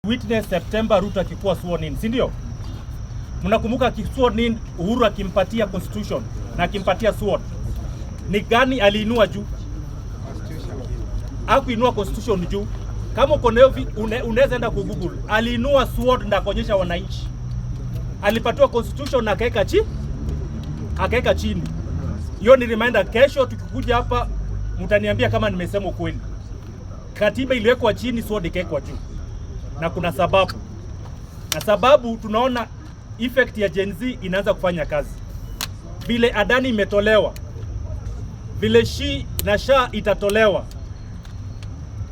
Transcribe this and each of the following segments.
Witness September Ruto akikuwa sworn in, si ndio? Mnakumbuka akisworn in, Uhuru akimpatia constitution na akimpatia sword, ni gani aliinua juu? Hakuinua constitution juu. Kama uko nayo unaweza enda ku Google. Aliinua sword na akaonyesha wananchi. Alipatiwa constitution na akaweka chini. Hiyo ni reminder. Kesho tukikuja hapa mtaniambia kama nimesema ukweli. Katiba iliwekwa chini, sword ikawekwa juu, na kuna sababu, na sababu tunaona effect ya Gen Z inaanza kufanya kazi. Vile Adani imetolewa, vile SHI na SHA itatolewa,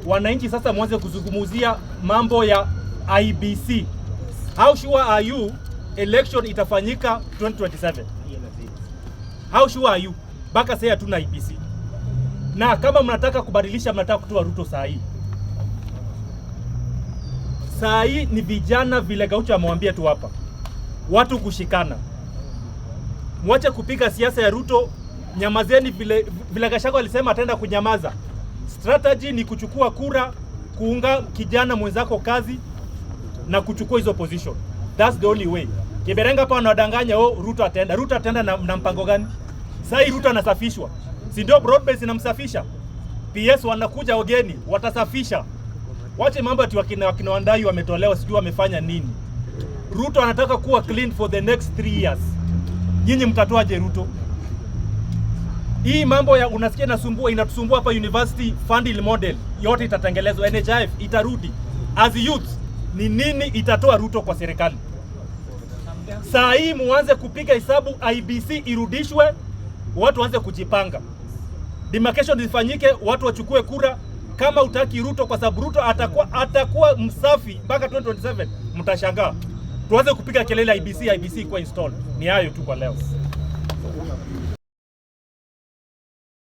wananchi sasa mwanze kuzungumzia mambo ya IEBC. How sure are you election itafanyika 2027? How sure are you? Mpaka sasa hatuna IEBC. Na kama mnataka kubadilisha, mnataka kutoa Ruto saa hii. Saa hii ni vijana, vile Gaucho amewambia tu hapa, watu kushikana, mwache kupiga siasa ya Ruto, nyamazeni. Vile vile Gachagua alisema ataenda kunyamaza. Strategy ni kuchukua kura, kuunga kijana mwenzako kazi na kuchukua hizo position. That's the only way. Kiberenga hapa wanawadanganya, oh, Ruto ataenda. Ruto ataenda na mpango gani? Sasa hii Ruto anasafishwa, si ndio? Broad base inamsafisha. PS wanakuja wageni, watasafisha. Wache mambo ati wakina Wandayi wametolewa, sijui wamefanya nini. Ruto anataka kuwa clean for the next 3 years. Nyinyi mtatoaje Ruto? Hii mambo ya unasikia inasumbua, inatusumbua hapa university funding model yote itatengelezwa, NHIF itarudi. As youth, ni nini itatoa Ruto kwa serikali? Saa hii muanze kupiga hesabu, IEBC irudishwe, watu waanze kujipanga, demarcation zifanyike, watu wachukue kura. Kama utaki Ruto, kwa sababu Ruto atakuwa msafi mpaka 2027, mtashangaa. Tuanze kupiga kelele IEBC, IEBC kwa install. Ni hayo tu kwa leo.